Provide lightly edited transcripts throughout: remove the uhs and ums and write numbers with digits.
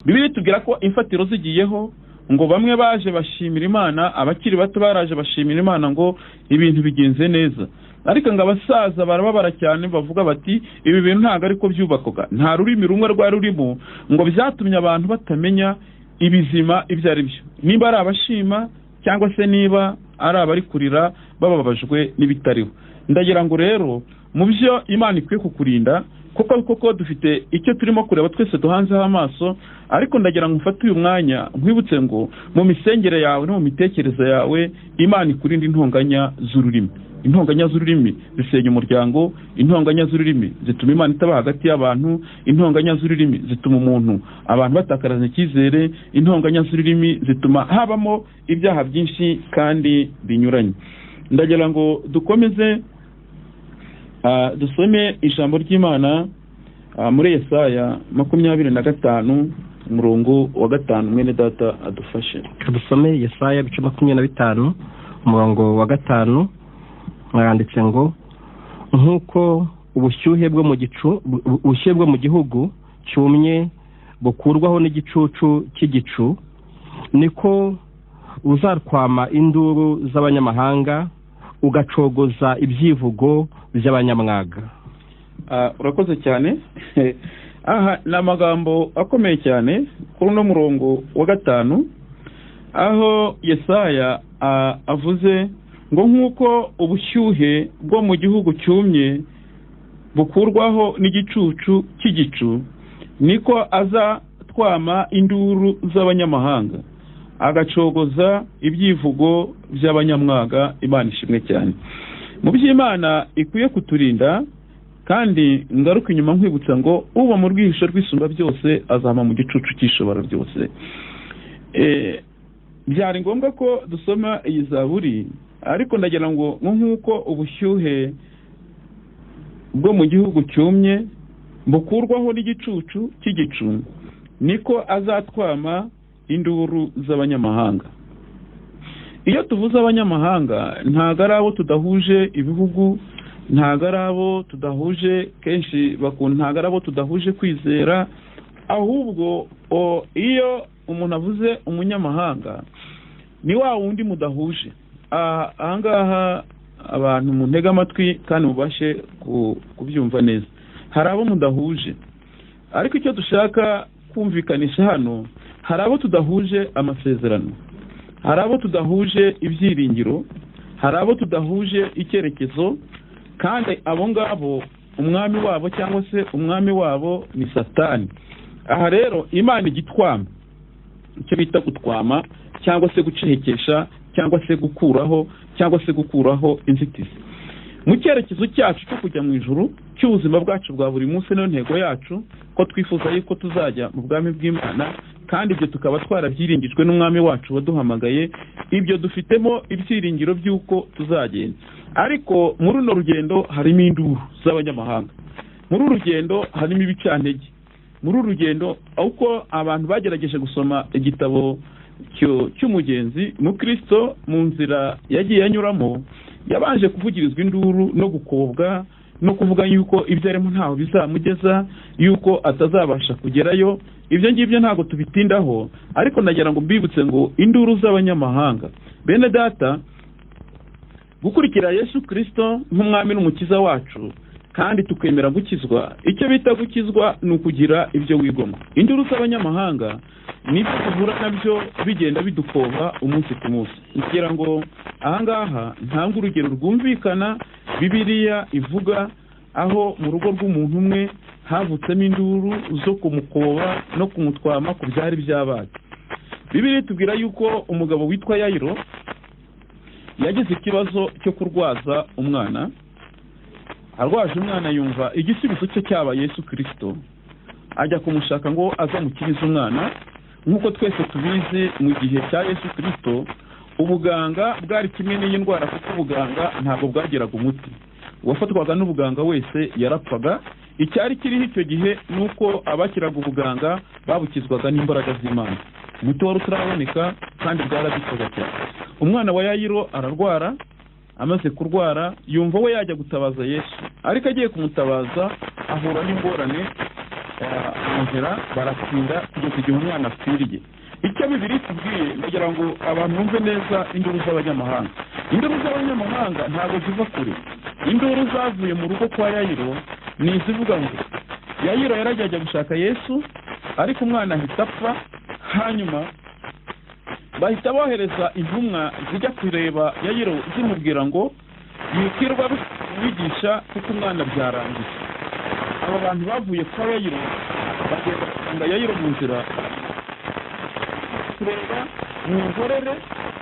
Bibiliya itubwira ko imfatiro zigiyeho ngo bamwe baje bashimira Imana, abakiri bato baraje bashimira Imana ngo ibintu bigenze neza, ariko ngo abasaza barababara cyane bavuga bati ibi bintu ntabwo ariko byubakwaga, nta rurimi rumwe rwari rurimo, ngo byatumye abantu batamenya ibizima ibyo ari byo, niba ari abashima cyangwa se niba ari abari kurira bababajwe n'ibitariho. Ndagira ngo rero mu byo Imana ikwiye kukurinda, kuko koko dufite icyo turimo kureba twese duhanzeho amaso, ariko ndagira ngo mfate uyu mwanya nkwibutse ngo mu misengere yawe no mu mitekerereze yawe Imana ikurinde intonganya z'ururimi. Intonganya z'ururimi zisenya umuryango, intonganya z'ururimi zituma Imana itaba hagati y'abantu, intonganya z'ururimi zituma umuntu abantu batakaza icyizere, intonganya z'ururimi zituma habamo ibyaha byinshi kandi binyuranye. Ndagira ngo dukomeze dusome ijambo ry'Imana muri Yesaya 25 umurongo wa 5, mwene data adufashe. Dusome Yesaya ibice 25 umurongo wa 5, mwanditse ngo nk'uko ubushyuhe bwo mu gicu, ubushyuhe bwo mu gihugu cyumye bukurwaho n'igicucu cy'igicu, niko uzarwama induru z'abanyamahanga ugacogoza ibyivugo by'abanyamwaga. Urakoze cyane. Aha ni amagambo akomeye cyane kuri uno murongo wa 5, aho Yesaya avuze ngo nk'uko ubushyuhe bwo mu gihugu cyumye bukurwaho n'igicucu cy'igicu, niko azatwama induru z'abanyamahanga agacogoza ibyivugo by'abanyamwaga. Imana ishimwe cyane. Mu by'Imana ikwiye kuturinda, kandi ngaruka inyuma nkwibutsa ngo uba mu rwihisho rw'isumba byose azama mu gicucu cy'ishobora byose. Byari ngombwa ko dusoma iyi zaburi, ariko ndagira ngo nk'uko ubushyuhe bwo mu gihugu cyumye bukurwaho n'igicucu cy'igicu, niko azatwama induru z'abanyamahanga. Iyo tuvuze abanyamahanga ntago ari abo tudahuje ibihugu, ntago ari abo tudahuje kenshi ntago ari abo tudahuje kwizera, ahubwo iyo umuntu avuze umunyamahanga ni wa wundi mudahuje. Ahangaha abantu muntega amatwi kandi mubashe kubyumva neza, hari abo mudahuje, ariko icyo dushaka kumvikanisha hano, hari abo tudahuje amasezerano, hari abo tudahuje ibyiringiro, hari abo tudahuje icyerekezo, kandi abo ngabo umwami wabo cyangwa se umwami wabo ni Satani. Aha rero Imana igitwama, icyo bita gutwama cyangwa se gucehekesha cyangwa se gukuraho cyangwa se gukuraho inzitizi mu cyerekezo cyacu cyo kujya mu ijuru cy'ubuzima bwacu bwa buri munsi. Niyo ntego yacu, ko twifuza yuko tuzajya mu bwami bw'Imana, kandi ibyo tukaba twarabyiringijwe n'umwami wacu waduhamagaye. Ibyo dufitemo ibyiringiro by'uko tuzagenda, ariko muri runo rugendo harimo induru z'abanyamahanga, muri uru rugendo harimo ibicantege, muri uru rugendo uko abantu bagerageje gusoma igitabo cy'umugenzi mu Kristo mu nzira yagiye anyuramo, yabanje kuvugirizwa induru no gukobwa no kuvuga yuko ibyo arimo ntaho bizamugeza, yuko atazabasha kugerayo. Ibyo ngibyo ntabwo tubitindaho, ariko nagira ngo mbibutse ngo induru z'abanyamahanga, bene data, gukurikira Yesu Kristo nk'umwami n'umukiza wacu kandi tukemera gukizwa, icyo bita gukizwa ni ukugira ibyo wigomwa. Induru z'abanyamahanga nibyo duhura nabyo bigenda bidukoba umunsi ku munsi. Ngira ngo ahangaha ntanga urugero rwumvikana Bibiliya ivuga, aho mu rugo rw'umuntu umwe havutsemo induru zo kumukoba no kumutwama ku byari byabaye. Bibiliya itubwira yuko umugabo witwa Yayiro yagize ikibazo cyo kurwaza umwana. Arwaje umwana yumva igisubizo cye cyaba Yesu Kristo, ajya kumushaka ngo azamukirize umwana. Nk'uko twese tubizi, mu gihe cya Yesu Kristo ubuganga bwari kimwe n'iyi ndwara, kuko ubuganga ntabwo bwageraga umuti. Uwafatwaga n'ubuganga wese yarapfaga. Icyari kiriho icyo gihe nuko abakiraga ubuganga babukizwaga n'imbaraga z'Imana. Umuti wari utaraboneka kandi bwaradupfaga cyane. Umwana wa Yayiro ararwara, amaze kurwara yumva we yajya gutabaza Yesu, ariko agiye kumutabaza ahura n'ingorane. mu nzira, baratinda kugeza igihe umwana apfiriye. Icyo Bibiliya itubwiye, ndagira ngo abantu bumve neza induru z'abanyamahanga. Induru z'abanyamahanga ntabwo ziva kure. Induru zavuye mu rugo kwa Yayiro ni izivuga ngo Yayiro yaragiye ajya gushaka Yesu, ariko umwana ahita apfa. Hanyuma bahita bohereza intumwa zijya kureba Yayiro zimubwira ngo yikirwa bigisha kuko umwana byarangiye. Aba bantu bavuye kwa Yayiro bagenda basanga Yayiro mu nzira kureba mwihorere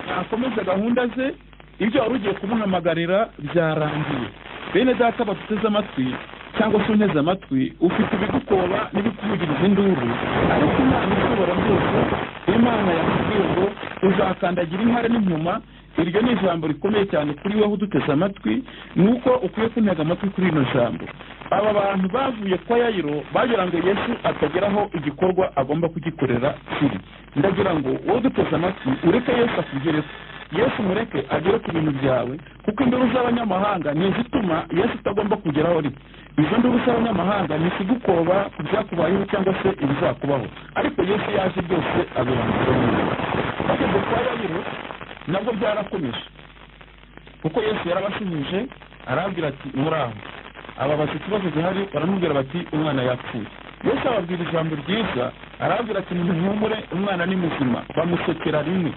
nakomeza gahunda ze, ibyo wari ugiye kumuhamagarira byarangiye. Bene data batuteze amatwi cyangwa se unteze amatwi, ufite ibigukoba n'ibikuvugiriza induru, ariko Imana ishobora byose, Imana yakubwiye ngo uzakandagira intare n'inkuma. Iryo ni ijambo rikomeye cyane kuri wowe uduteze amatwi, ni uko ukwiye kuntega amatwi kuri rino jambo. Aba bantu bavuye kwa Yayiro bagira ngo Yesu atageraho igikorwa agomba kugikorera kiri. Ndagira ngo wowe uduteze amatwi ureke Yesu akugereho, Yesu mureke agere ku bintu byawe, kuko induru z'abanyamahanga ni izituma Yesu atagomba kugeraho rimwe. Izo nduru z'abanyamahanga ni ikigukoba ku byakubayeho cyangwa se ibizakubaho, ariko Yesu yaje byose abirangiza neza. Bageze kwa Yayiro nabwo byarakomeje, kuko Yesu yarabashubije arababwira ati muraho. Ababaza ikibazo gihari, baramubwira bati umwana yapfuye. Yesu ababwira ijambo ryiza, arababwira ati nimuhumure, umwana ni muzima. Bamusekera rimwe.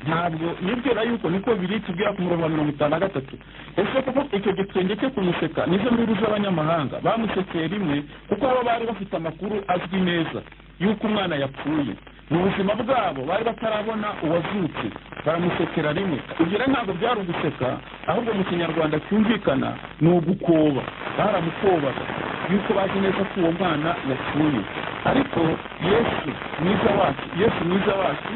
Ntabwo nibwira yuko niko biri tubwira ku murongo wa 53. Ese koko icyo gitwenge cyo kumuseka nizo nduru z'abanyamahanga bamusekeye rimwe, kuko abo bari bafite amakuru azwi neza yuko umwana yapfuye. Mu buzima bwabo bari batarabona uwazutse, baramusekera rimwe. Ibyo rero ntabwo byari uguseka, ahubwo mu kinyarwanda cyumvikana ni ugukoba. Baramukobaga yuko bazi neza ko uwo mwana yapfuye. Ariko Yesu mwiza wacu, Yesu mwiza wacu,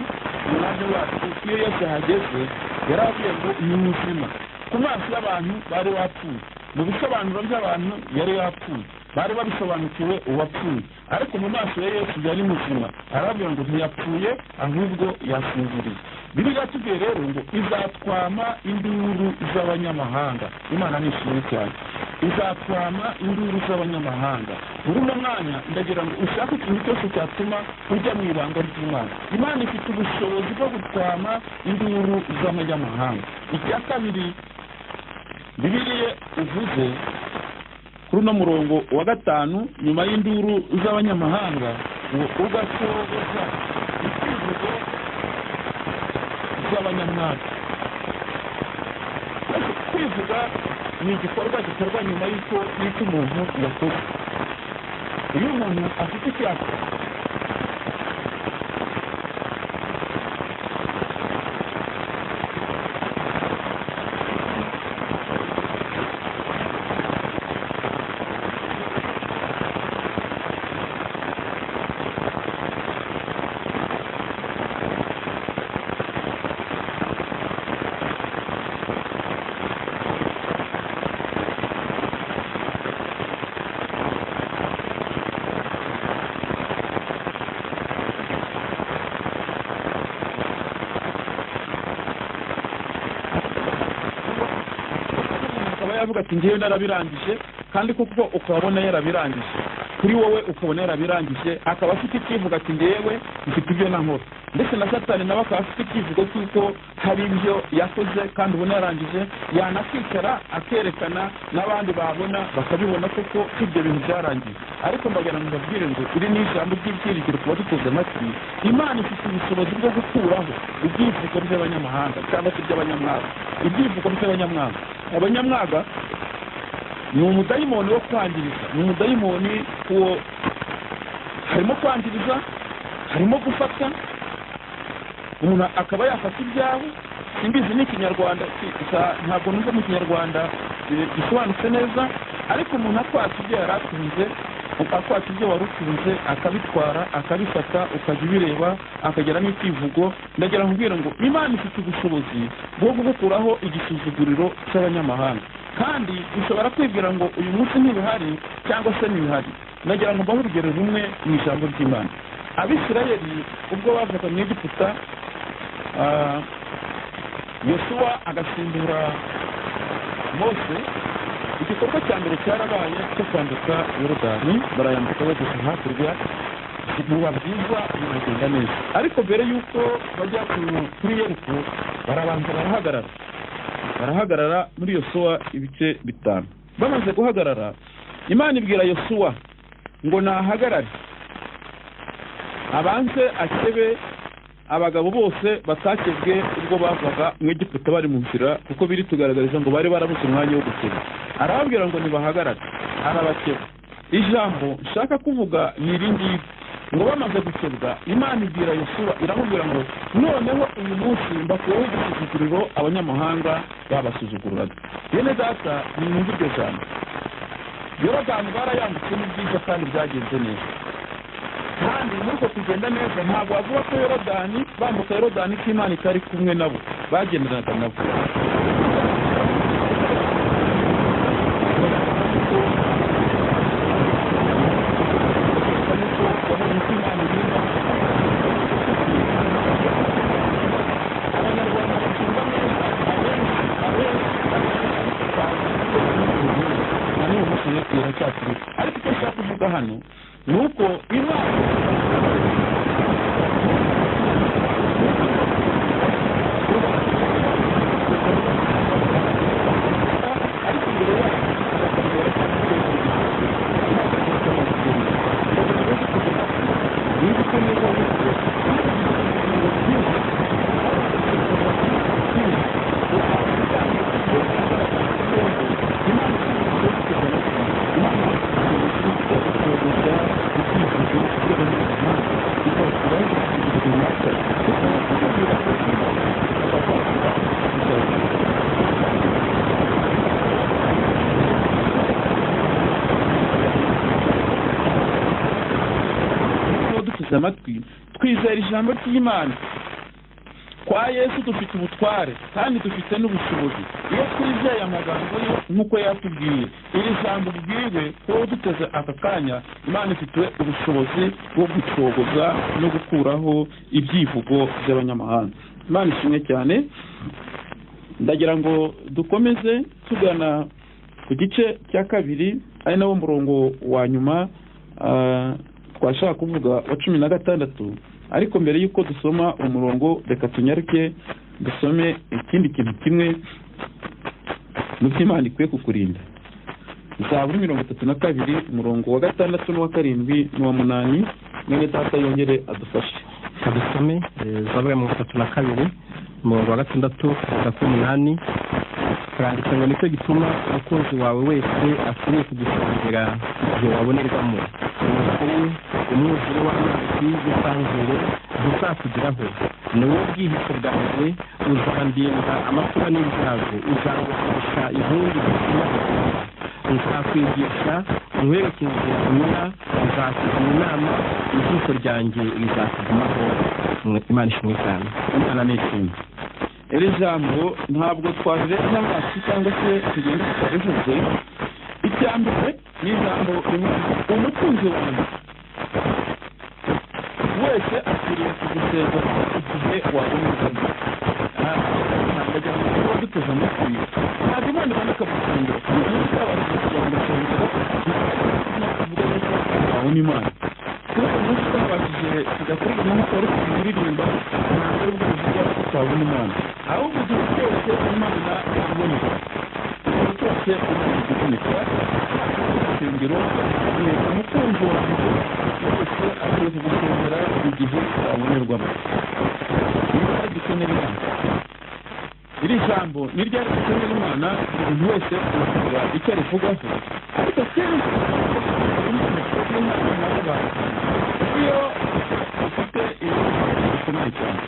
umwami wacu, iyo Yesu ahageze yarababwiye ngo ni muzima. Ku maso y'abantu bari bapfuye, mu bisobanuro by'abantu yari yapfuye, bari babisobanukiwe uwapfuye, ariko mu maso ya Yesu yari muzima. Arababwira ngo ntiyapfuye ahubwo yasinziriye. Bibiliya itubwiye rero ngo izatwama induru z'abanyamahanga. Imana ni ishimwe cyane. Izatwama induru z'abanyamahanga. Muri uno mwanya ndagira ngo ushake ikintu cyose cyatuma ujya mu ibanga ry'Imana. Imana ifite ubushobozi bwo gutwama induru z'abanyamahanga. Icya kabiri Bibiliya ivuze kuri uno murongo wa 5, nyuma y'induru z'abanyamahanga, ngo ugasohoza icyivugo z'abanyamwaga. Kwivuga ni igikorwa gikorwa nyuma y'uko umuntu yakoze. Iyo umuntu afite icyaha yavuga ati ngewe narabirangije, kandi kuko ukabona yarabirangije kuri wowe ukabona yarabirangije, akaba afite icyivugo ati ngewe mfite ibyo nankora. Ndetse na Satani nawe akaba afite icyivugo cy'uko hari ibyo yakoze kandi ubona yarangije, yanakwicara akerekana n'abandi babona bakabibona koko ko ibyo bintu byarangiye. Ariko mbagira ngo mbabwire ngo iri ni ijambo ry'ibyiringiro ku baduteze amatwi. Imana ifite ubushobozi bwo gukuraho ibyivugo by'abanyamahanga cyangwa se iby'abanyamwaga. Ibyivugo by'abanyamwaga, abanyamwaga ni umudayimoni wo kwangiriza, ni umudayimoni wo harimo kwangiriza, harimo gufata umuntu akaba yafata ibyawe. Simbizi ni ikinyarwanda, ntabwo numva mu kinyarwanda gisobanutse neza, ariko umuntu akwatse ibyo yari atunze, akwatse ibyo wari utunze, akabitwara akabifata, ukajya ubireba akagera n'icyivugo. Ndagira nkubwire ngo Imana ifite ubushobozi bwo gukuraho igisuzuguriro cy'abanyamahanga. Kandi ushobora kwibwira ngo uyu munsi ntibihari cyangwa se ntibihari. Ndagira ngo mbahe urugero rumwe mu ijambo ry'Imana. Abisirayeli ubwo bavaga mu Egiputa, Yosuwa agasimbura Mose, Igikorwa cya mbere cyarabaye cyo kwambuka Yorodani, barayambuka bageze hakurya, biba byiza biragenda neza. Ariko mbere y'uko bajya kuri Yeriko barabanza barahagarara muri Yosuwa ibice 5. Bamaze guhagarara, Imana ibwira Yosuwa ngo nahagarare abanze akebe abagabo bose batakebwe ubwo bavaga mu Egiputa bari mu nzira, kuko biri tugaragariza ngo bari barabuze umwanya wo gukeba. Arababwira ngo nibahagarare, arabakeba. Ijambo nshaka kuvuga ni iri ngiri, ngo bamaze gukebwa Imana ibwira Yosuwa iramubwira ngo noneho uyu munsi mbakuyeho igisuzuguriro abanyamahanga babasuzugururaga. Bene data, nimwumve iryo jambo. Yorodani barayambutse ni byiza kandi byagenze neza. Kandi muri uko kugenda neza ntabwo bavuga ko Yorodani bambuka Yorodani ko Imana itari kumwe nabo, bagendanaga nabo. Ariko icyo nshaka kuvuga hano ni uko Imana amatwi twizera ijambo ry'Imana. Kwa Yesu dufite ubutware kandi dufite n'ubushobozi. Iyo twizeye amagambo ye nk'uko yatubwiye, iri jambo ubwiwe ko duteze aka kanya, Imana ifite ubushobozi bwo gucogoza no gukuraho ibyivugo by'abanyamahanga. Imana ishimwe cyane. Ndagira ngo dukomeze tugana ku gice cya kabiri, ari nawo murongo wa nyuma twashaka kuvuga wa 16. Ariko mbere yuko dusoma umurongo, reka tunyaruke dusome ikindi kintu kimwe mu by'Imana ikwiye kukurinda. Zaburi 32 umurongo wa 6 n'uwa 7 n'uwa 8. Mwene data yongere adufashe. Kadusome Zaburi 32 umurongo wa 6 kugeza ku 8. Karanditse ngo nicyo gituma umukunzi wawe wese akwiriye kugusongera igihe wabonerwamo. Umwuzure w'amazi y'isanzure ntuzakugeraho, ni wowe bwihisho bwanjye, uzandinda amakuba n'ibyago, uzangusha inkumbi zituma, nzakwigisha nkwereke inzira unyura, nzakugira inama, ijisho ryanjye rizakugumaho. Imana ishimwe cyane. Imana ni ishimwe. Iri jambo ntabwo twarireba amaso cyangwa se tugenda tutarivuze. Icya mbere ni ijambo umukunzi wanjye wese akwiriye kugusezera igihe wabonekamo. Ndagira ngo tuba duteze amatwi, ntabwo Imana iboneka mu rusengero, niba utabashije kujya mu rusengero ntabwo wabona Imana. Kuba umunsi utabashije kujya kuririmba nk'uko wari kuririmba, ntabwo ari bwo buvuga ko utabona Imana. Ahubwo igihe cyose Imana iboneka, igihe cyose Imana iboneka, urusengero umukunzi wanjye wese akwiye kugusengera igihe wabonerwamo. Niba gikenera Imana, iri jambo ni ryari gikenera Imana, umuntu wese aravuga icyo arivugaho. Ariko kenshi iyo ufite ibibazo bikomeye cyane,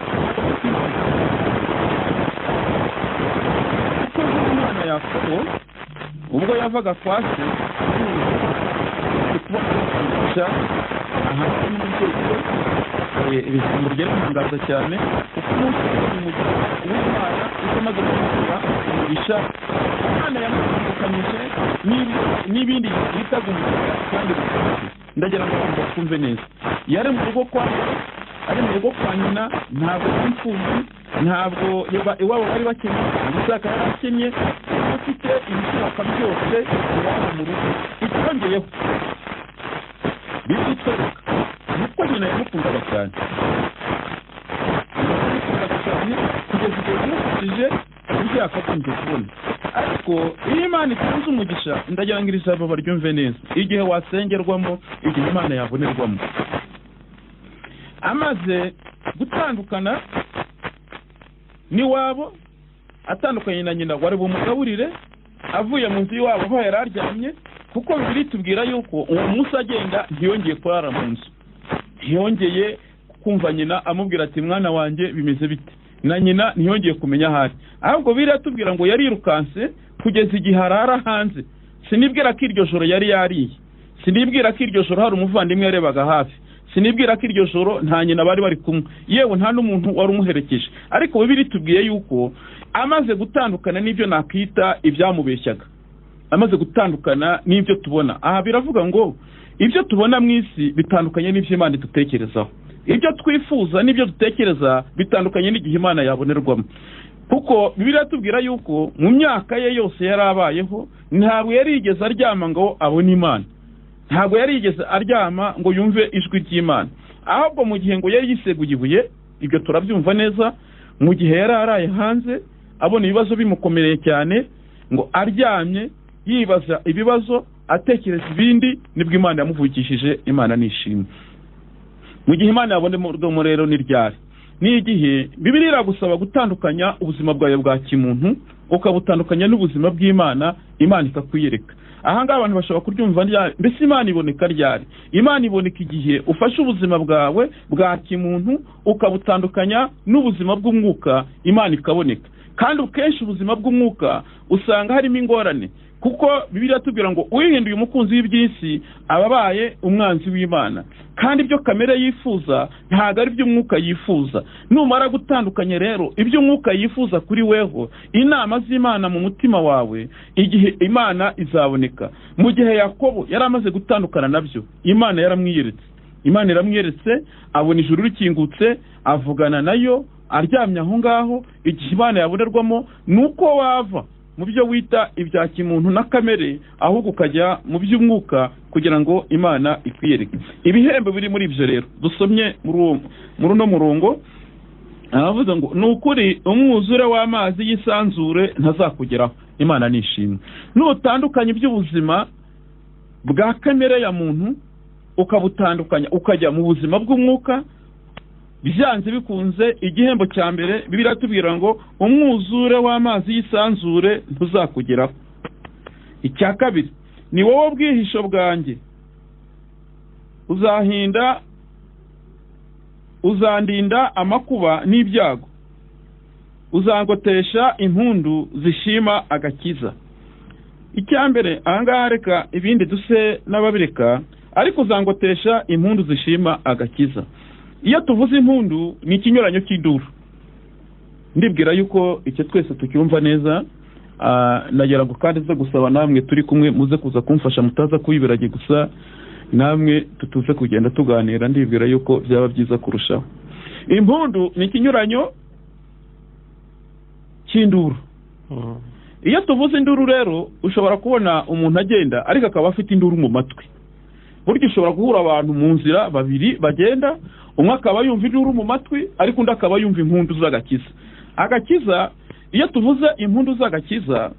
kuko Imana Yakobo ubwo yavaga kwa se kuba ahantu n'umubyeyi we, ijambo ryaramutangaza cyane, kuko umunsi w'Imana icyo amaze gukora umugisha, Imana yamutandukanyije n'ibindi yitaga umugisha kandi bikomeye. Ndagira ngo abantu bakumve neza. Yari mu rugo kwa se, ari mu rugo kwa nyina, ntabwo ari imfubyi, Ntabwo iwabo bari bakennye, Isaka yari akennye, afite ibishoboka byose iwabo mu rugo. Icyongeyeho bidutwereka nuko nyina yamukundaga cyane, yamukundaga cyane kugeza igihe yamufashije ibyo yakagombye kubona. Ariko iyo Imana itanze umugisha, ndagira ngo iri jambo baryumve neza, igihe wasengerwamo, igihe Imana yabonerwamo. Amaze gutandukana n'iwabo, atandukanye na nyina wari bumugaburire, avuye mu nzu y'iwabo aho yari aryamye, kuko Bibiliya itubwira yuko uwo munsi agenda ntiyongeye kurara mu nzu, ntiyongeye kumva nyina amubwira ati mwana wanjye bimeze bite, na nyina ntiyongeye kumenya aho ari. Ahubwo Bibiliya itubwira ngo yarirukanse kugeza igihe arara hanze. Sinibwira ko iryo joro yari yariye, sinibwira ko iryo joro hari umuvandimwe yarebaga hafi, sinibwira ko iryo joro nta nyina bari bari kumwe, yewe nta n'umuntu wari umuherekeje. Ariko Bibiliya itubwiye yuko amaze gutandukana n'ibyo nakwita ibyamubeshyaga, amaze gutandukana n'ibyo tubona. Aha biravuga ngo ibyo tubona mu isi bitandukanye n'ibyo Imana idutekerezaho, ibyo twifuza n'ibyo dutekereza bitandukanye n'igihe Imana yabonerwamo. Kuko Bibiliya itubwira yuko mu myaka ye yose yari abayeho ntabwo yari yigeze aryama ngo abone Imana, ntabwo yari yigeze aryama ngo yumve ijwi ry'Imana. Ahubwo mu gihe ngo yari yiseguye ibuye, ibyo turabyumva neza, mu gihe yari araye hanze abona ibibazo bimukomereye cyane, ngo aryamye yibaza ibibazo atekereza ibindi, nibwo Imana yamuvugishije. Imana nishimwe. Mu gihe Imana yabonerwamo rero ni ryari? Ni igihe Bibiliya iragusaba gutandukanya ubuzima bwawe bwa kimuntu ukabutandukanya n'ubuzima bw'Imana, Imana ikakwiyereka. Aha ngaha abantu bashobora kuryumva ryari? Mbese Imana iboneka ryari? Imana iboneka igihe ufashe ubuzima bwawe bwa kimuntu ukabutandukanya n'ubuzima bw'umwuka, Imana ikaboneka. Kandi kenshi ubuzima bw'umwuka usanga harimo ingorane, kuko Bibiliya itubwira ngo uyihinduye umukunzi w'iby'isi aba abaye umwanzi w'Imana. Kandi ibyo kamere yifuza ntabwo ari byo umwuka yifuza. Numara gutandukanya rero ibyo umwuka yifuza kuri weho, inama z'Imana mu mutima wawe, igihe Imana izaboneka. Mu gihe Yakobo yari amaze gutandukana nabyo, Imana yaramwiyeretse. Imana iramwiyeretse, abona ijuru rikingutse, avugana nayo aryamye aho ngaho. Igihe Imana yabonerwamo nuko wava mu byo wita ibya kimuntu na kamere, ahubwo ukajya mu by'umwuka kugira ngo Imana ikwiyereke. Ibihembo biri muri ibyo rero dusomye muri uno murongo, aravuga ngo ni ukuri umwuzure w'amazi y'isanzure ntazakugeraho. Imana nishimwe. Nutandukanya iby'ubuzima bwa kamere ya muntu ukabutandukanya ukajya mu buzima bw'umwuka, byanze bikunze igihembo cya mbere Bibiliya itubwira ngo umwuzure w'amazi y'isanzure ntuzakugeraho. Icya kabiri, ni wowe bwihisho bwanjye, uzandinda amakuba n'ibyago, uzangotesha impundu zishima agakiza. Icya mbere aha ngaha reka ibindi duse n'ababireka, ariko uzangotesha impundu zishima agakiza. Iyo tuvuze impundu ni ikinyuranyo cy'induru. Ndibwira yuko icyo twese tucyumva neza. Nagira ngo kandi nze gusaba namwe turi kumwe muze kuza kumfasha, mutaza kuyibirage gusa, namwe tutuze kugenda tuganira, ndibwira yuko byaba byiza kurushaho. Impundu ni ikinyuranyo cy'induru. Iyo tuvuze induru rero, ushobora kubona umuntu agenda ariko akaba afite induru mu matwi. Burya ushobora guhura abantu mu nzira babiri bagenda, umwe akaba yumva induru mu matwi ariko undi akaba yumva impundu z'agakiza. Agakiza, iyo tuvuze impundu z'agakiza,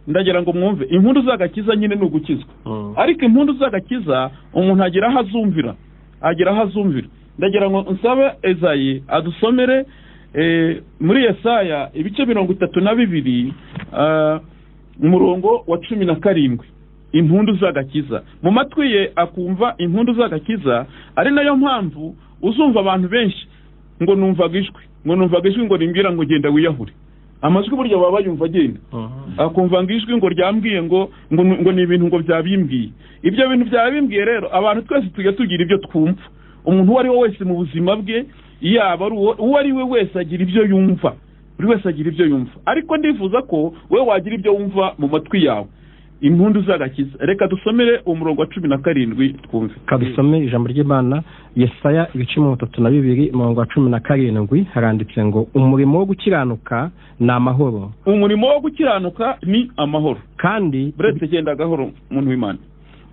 ndagira ngo mwumve, impundu z'agakiza nyine ni ugukizwa. Ariko impundu z'agakiza umuntu agira aho azumvira, agira aho azumvira. Ndagira ngo nsabe Ezayi adusomere muri Yesaya ibice 32 umurongo wa 17. Impundu z'agakiza mu matwi ye akumva impundu z'agakiza. Ari nayo mpamvu uzumva abantu benshi ngo numvaga ijwi, ngo numvaga ijwi ngo rimbwira ngo genda wiyahure. Amajwi burya baba bayumva agenda, akumva ngo ijwi ngo ryambwiye ngo ngo ni ibintu ngo byabimbwiye. Ibyo bintu byabimbwiye rero abantu twese tujya tugira ibyo twumva. Umuntu uwo ari we wese mu buzima bwe, yaba ari uwo ari we wese agira ibyo yumva, buri wese agira ibyo yumva. Ariko ndifuza ko we wagira ibyo wumva mu matwi yawe. Impundu z'agakiza. Reka dusomere umurongo wa 17 twumve. Kadusome ijambo ry'Imana, Yesaya ibice 32 umurongo wa 17, haranditse ngo umurimo wo gukiranuka ni amahoro. Umurimo wo gukiranuka ni amahoro. Kandi buretse genda gahoro muntu w'Imana,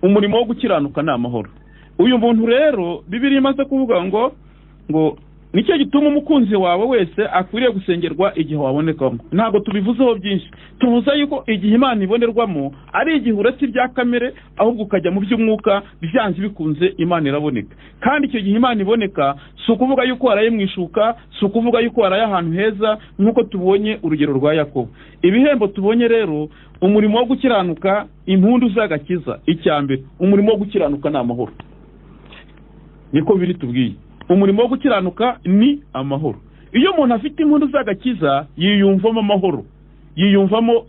umurimo wo gukiranuka ni amahoro. Uyu muntu rero Bibiliya imaze kuvuga ngo nicyo gituma umukunzi wawe wese akwiriye gusengerwa igihe wabonekamo. Ntabwo tubivuzeho byinshi, tuvuze yuko igihe Imana ibonerwamo ari igihe uretse ibya kamere ahubwo ukajya mu by'umwuka, byanze bikunze Imana iraboneka. Kandi icyo gihe Imana iboneka si ukuvuga yuko waraye mu ishuka, si ukuvuga yuko waraye ahantu heza, nk'uko tubonye urugero rwa Yakobo. Ibihembo tubonye rero, umurimo wo gukiranuka, impundu z'agakiza. Icya mbere, umurimo wo gukiranuka ni amahoro, niko biri tubwiye. Umurimo wo gukiranuka ni amahoro. Iyo umuntu afite impundu z'agakiza yiyumvamo amahoro, yiyumvamo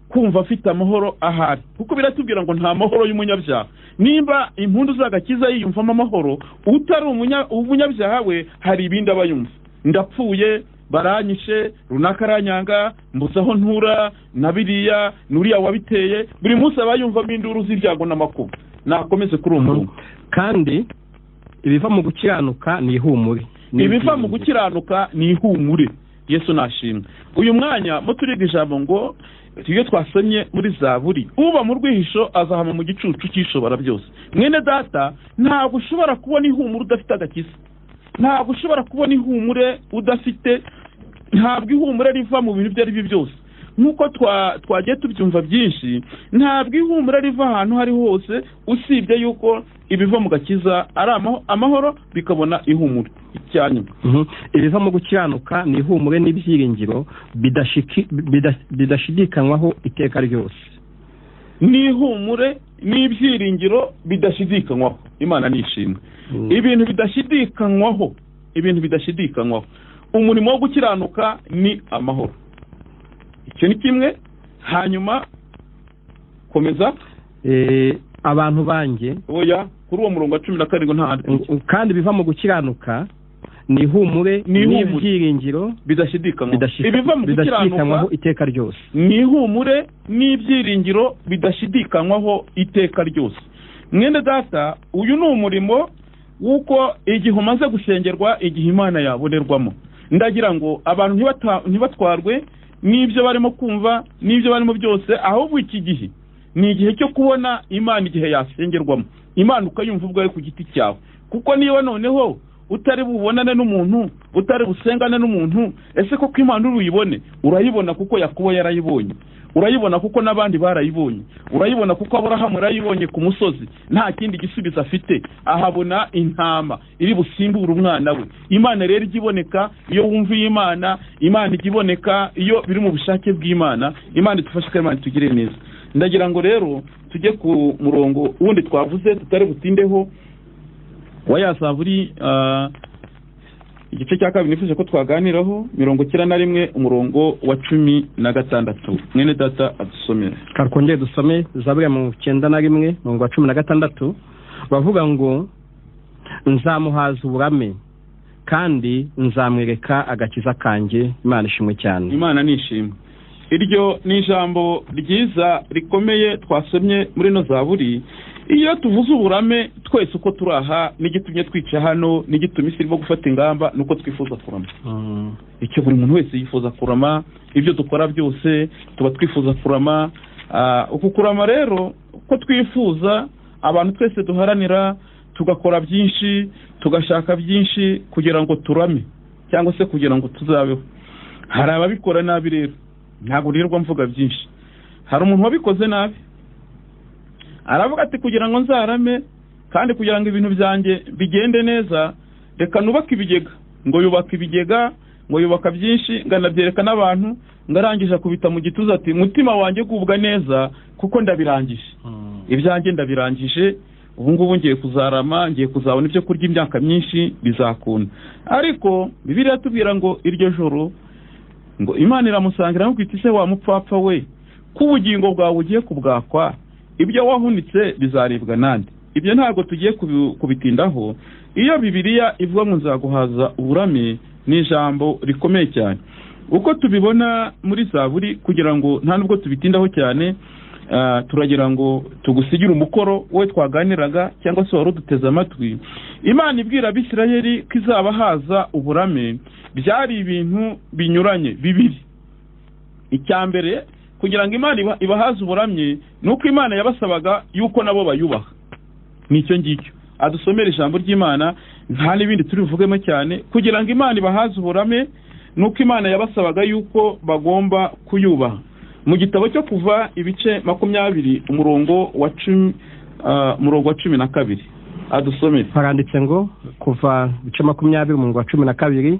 kumva afite amahoro ahari, kuko biratubwira ngo nta mahoro y'umunyabyaha. Nimba impundu z'agakiza yiyumvamo amahoro, utari umunyabyaha we hari ibindi aba yumva. Ndapfuye, baranyishe, runaka aranyanga, mbuze aho ntura, na biriya nuriya wabiteye. Buri munsi aba yumvamo induru z'ibyago n'amakuba. Nakomeze kuri uwo murongo. Kandi ibiva mu gukiranuka ni ihumure. Ibiva mu gukiranuka ni ihumure. Yesu nashimwe. Uyu mwanya muturiga ijambo ngo iyo twasomye muri Zaburi, uba mu rwihisho azahama mu gicucu cy'ishobora byose. Mwene data, ntabwo ushobora kubona ihumure udafite agakiza. Ntabwo ushobora kubona ihumure udafite, ntabwo ihumure riva mu bintu ibyo ari byo byose. Nk'uko twagiye tubyumva byinshi, ntabwo ihumure riva ahantu hari hose, usibye yuko ibiva mu gakiza ari amahoro bikabona ihumure. Icyanyuma, ibiva mu gukiranuka ni ihumure n'ibyiringiro bidashidikanywaho iteka ryose. Ni ihumure n'ibyiringiro bidashidikanywaho. Imana nishimwe. Ibintu bidashidikanywaho, ibintu bidashidikanywaho. Umurimo wo gukiranuka ni amahoro. Icyo ni kimwe. Hanyuma komeza. Abantu banjye, oya, kuri uwo murongo wa 17 nta handi. Kandi biva mu gukiranuka ni ihumure n'ibyiringiro bidashidikanywaho. Ibiva mu gukiranuka iteka ryose ni ihumure n'ibyiringiro bidashidikanywaho iteka ryose. Mwene data, uyu ni umurimo w'uko igihe umaze gusengerwa, igihe Imana yabonerwamo. Ndagira ngo abantu ntibatwarwe n'ibyo barimo kumva n'ibyo barimo byose, ahubwo iki gihe ni igihe cyo kubona Imana, igihe yasengerwamo. Imana ukayumva ubwawe ku giti cyawe, kuko niba noneho utari bubonane n'umuntu, utari busengane n'umuntu, ese koko Imana uruyibone? Urayibona kuko Yakobo yarayibonye, urayibona kuko n'abandi barayibonye, urayibona kuko Aburahamu yarayibonye ku musozi, nta kindi gisubizo afite, ahabona intama iri busimbure umwana we. Imana rero ijya iboneka iyo wumviye Imana, Imana ijya iboneka iyo biri mu bushake bw'Imana. Imana idufashe kandi Imana itugirire neza. Ndagira ngo rero tujye ku murongo wundi twavuze tutari butindeho, wa ya Zaburi igice cya 2 nifuje ko twaganiraho, 91 umurongo wa 16. Mwene data adusomere. Karkongere dusome Zaburi ya 91 umurongo wa 16, bavuga ngo nzamuhaza uburame kandi nzamwereka agakiza kanjye. Imana ishimwe cyane. Imana nishimwe. Iryo ni ijambo ryiza rikomeye twasomye muri no Zaburi. Iyo tuvuze uburame twese uko turaha, n'igitumye twica hano, n'igitumye isi irimo gufata ingamba, nuko twifuza kurama. Icyo buri muntu wese yifuza kurama, ibyo dukora byose tuba twifuza kurama. Uku kurama rero uko twifuza, abantu twese duharanira, tugakora byinshi, tugashaka byinshi kugira ngo turame cyangwa se kugira ngo tuzabeho. Hari ababikora nabi rero, ntabwo nirirwa mvuga byinshi. Hari umuntu wabikoze nabi, aravuga ati kugira ngo nzarame kandi kugira ngo ibintu byanjye bigende neza, reka nubake ibigega. Ngo yubaka ibigega, ngo yubaka byinshi, ngo anabyereka n'abantu, ngo arangije akubita mu gituza ati mutima wanjye gubwa neza kuko ndabirangije, ibyanjye ndabirangije, ubu ngubu ngiye kuzarama, ngiye kuzabona ibyo kurya imyaka myinshi, bizakunda. Ariko Bibiliya iratubwira ngo iryo joro ngo Imana iramusangira aramubwira iti se wa mupfapfa we, ko ubugingo bwawe ugiye kubwakwa, ibyo wahunitse bizaribwa nande? Ibyo ntabwo tugiye kubitindaho. Iyo Bibiliya ivuga ngo nzaguhaza uburame, ni ijambo rikomeye cyane. Uko tubibona muri Zaburi, kugira ngo nta nubwo tubitindaho cyane, Turagira ngo tugusigire umukoro we twaganiraga cyangwa se wari uduteze amatwi. Imana ibwira Abisirayeli ko izabahaza uburame, byari ibintu binyuranye bibiri. Icya mbere, kugira ngo Imana ibahaze uburamye, ni uko Imana yabasabaga yuko nabo bayubaha. Nicyo ngicyo adusomera ijambo ry'Imana, nta n'ibindi turi buvugemo cyane. Kugira ngo Imana ibahaze uburame, ni uko Imana yabasabaga yuko bagomba kuyubaha. Mu gitabo cyo Kuva ibice 20 umurongo wa 10, umurongo wa 12, adusomere. Haranditse ngo Kuva ibice 20 umurongo wa 12,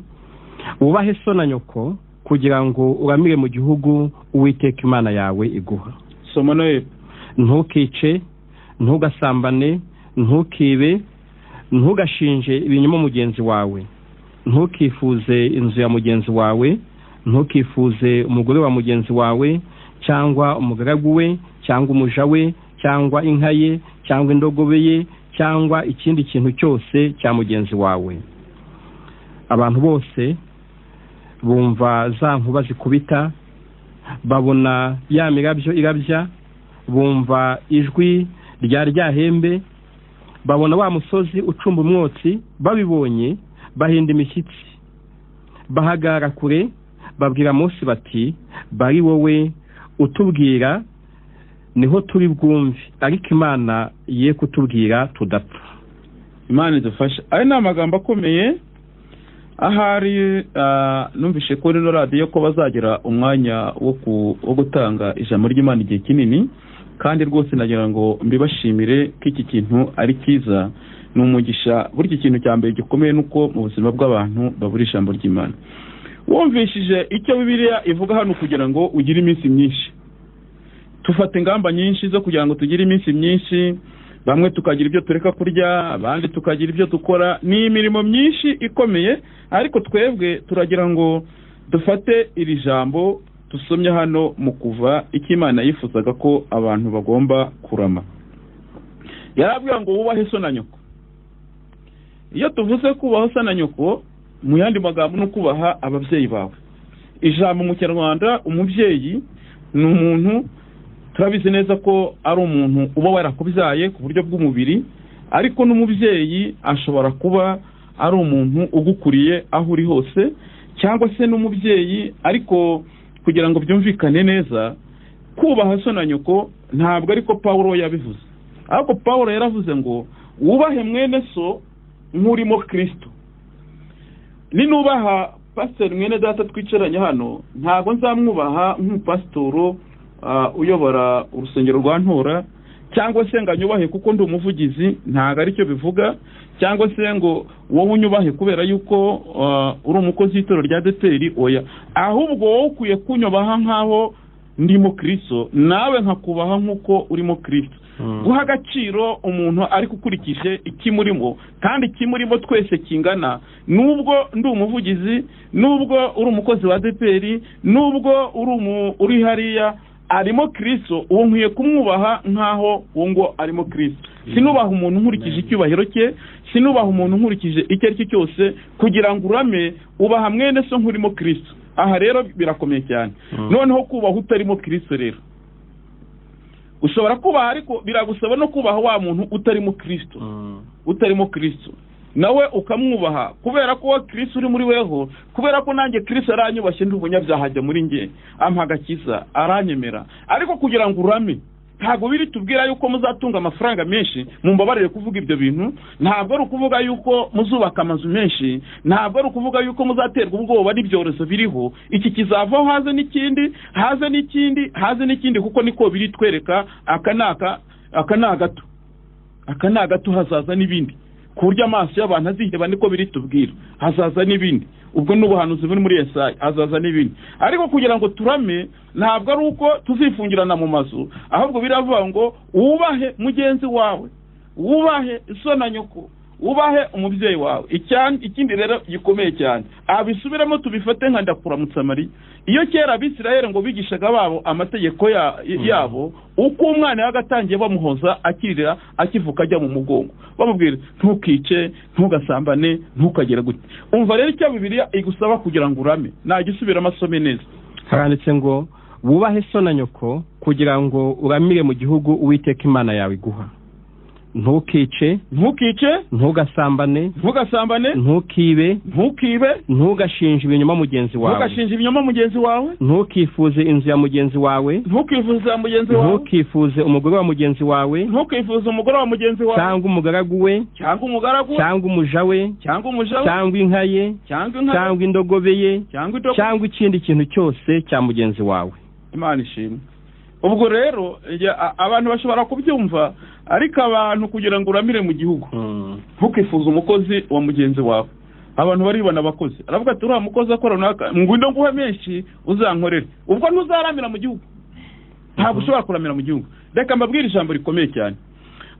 wubahe so na nyoko kugira ngo uramire mu gihugu Uwiteka Imana yawe iguha. Soma nawe. Ntukice, ntugasambane, ntukibe, ntugashinje ibinyoma mugenzi wawe, ntukifuze inzu ya mugenzi wawe, ntukifuze umugore wa mugenzi wawe, cyangwa umugaragu we, cyangwa umuja we, cyangwa inka ye, cyangwa indogobe ye, cyangwa ikindi kintu cyose cya mugenzi wawe. Abantu bose bumva za nkuba zikubita, babona ya mirabyo irabya, bumva ijwi rya ryahembe, babona wa musozi ucumba umwotsi, babibonye bahinda imishyitsi, bahagara kure, babwira Mose bati bari wowe utubwira niho turi bwumve, ariko Imana ye kutubwira tudapfa. Imana idufashe. Ayo ni amagambo akomeye. Ahari numvishe kuri no radiyo ko bazagira umwanya wo gutanga ijambo ry'Imana igihe kinini, kandi rwose nagira ngo mbibashimire ko iki kintu ari cyiza, ni umugisha. Buri kintu cya mbere gikomeye nuko mu buzima bw'abantu babura ijambo ry'Imana. Wumvishije icyo Bibiliya ivuga hano kugira ngo ugire iminsi myinshi. Tufata ingamba nyinshi zo kugira ngo tugire iminsi myinshi, bamwe tukagira ibyo tureka kurya, abandi tukagira ibyo dukora, ni imirimo myinshi ikomeye. Ariko twebwe turagira ngo dufate iri jambo tusomye hano mu Kuva, icyo Imana yifuzaga ko abantu bagomba kurama. Yarabwira ngo wubahe so na nyoko. Iyo tuvuze kubaha so na nyoko, mu yandi magambo no kubaha ababyeyi bawe. Ijambo mu Kinyarwanda umubyeyi ni umuntu, turabizi neza ko ari umuntu uba warakubyaye ku buryo bw'umubiri, ariko n'umubyeyi ashobora kuba ari umuntu ugukuriye aho uri hose, cyangwa se n'umubyeyi. Ariko kugira ngo byumvikane neza, kubaha so na nyoko ntabwo ariko Paulo yabivuze. Ariko Paulo yaravuze ngo wubahe mwene so nk'urimo Kristo. Ninubaha pastor mwene data twicaranye hano, ntabwo nzamwubaha nk'umupasitoro uyobora urusengero rwa Ntora, cyangwa se ngo anyubahe kuko ndi umuvugizi, ntabwo aricyo bivuga, cyangwa se ngo wowe unyubahe kubera yuko uri umukozi w'itorero rya ADEPR, oya. Ahubwo wowe ukwiye kunyubaha nkaho ndimo Kristo, nawe nkakubaha nkuko urimo Kristo. Guha agaciro umuntu ariko ukurikije ikimurimo, kandi ikimurimo twese kingana, nubwo ndi umuvugizi, nubwo uri umukozi wa ADEPR, nubwo uri hariya, arimo Kristo, uwo nkwiye kumwubaha nkaho uwo ngo arimo Kristo. Sinubaha umuntu nkurikije icyubahiro cye, sinubaha umuntu nkurikije icyo ari cyo cyose. Kugira ngo urame, ubaha mwene so nkurimo Kristo. Aha rero birakomeye cyane. Noneho kubaha utarimo Kristo rero, ushobora kubaha, ariko biragusaba no kubaha wa muntu utarimo Kristo. Utarimo Kristo nawe ukamwubaha, kubera ko Kristo uri muri weho, kubera ko nanjye Kristo aranyubashye, ndi umunyabyaha ajya muri nge, ampa agakiza, aranyemera. Ariko kugira ngo urame, ntabwo biri tubwira yuko muzatunga amafaranga menshi, mumbabarire kuvuga ibyo bintu, ntabwo ari ukuvuga yuko muzubaka amazu menshi, ntabwo ari ukuvuga yuko muzaterwa ubwoba n'ibyorezo biriho. Iki kizavaho haze n'ikindi, haze n'ikindi, haze n'ikindi, kuko niko biri twereka aka n'aka, aka ni agato, hazaza n'ibindi. Ku buryo amaso y'abantu aziheba, niko biri tubwira, hazaza n'ibindi. Ubwo n'ubuhanuzi buri muri Yesaya, hazaza n'ibindi. Ariko kugira ngo turame, ntabwo ari uko tuzifungirana mu mazu, ahubwo biravuga ngo wubahe mugenzi wawe, wubahe so na nyoko, wubahe umubyeyi wawe. Ikindi rero gikomeye cyane, abisubiremo tubifate nka ndakuramutsa Mariya. Iyo kera Abisirayeli ngo bigishaga babo amategeko yabo, uko umwana yagatangiye bamuhoza akirira, akivuka ajya mu mugongo, bamubwira ntukice, ntugasambane, ntukagere gute. Umva rero icyo Bibiliya igusaba kugira ngo urame, nagisubira amasome neza. Haranditse ngo Wubahe so na nyoko kugira ngo uramire mu gihugu Uwiteka Imana yawe iguha. Ntukice, Ntukice, ntugasambane, ntugasambane, ntukibe, ntukibe, ntugashinje ibinyoma mugenzi wawe, ntugashinje ibinyoma mugenzi wawe, ntukifuze inzu ya mugenzi wawe, ntukifuze ya mugenzi wawe, ntukifuze umugore wa mugenzi wawe, ntukifuze umugore wa mugenzi wawe, cyangwa umugaragu we, cyangwa umugaragu we, cyangwa umuja we, cyangwa umuja we, cyangwa inka ye, cyangwa inka ye, cyangwa indogobe ye, cyangwa indogobe, cyangwa ikindi kintu cyose cya mugenzi wawe. Imana ishimwe. Ubwo rero abantu bashobora kubyumva, ariko abantu kugira ngo uramire mu gihugu ntukifuze umukozi wa mugenzi wawe. Abantu baribona abakozi, aravuga ati uriya mukozi akora runaka, ngwino nguhe menshi uzankorere. Ubwo ntuzaramira mu gihugu, ntabwo ushobora kuramira mu gihugu. Reka mbabwire ijambo rikomeye cyane.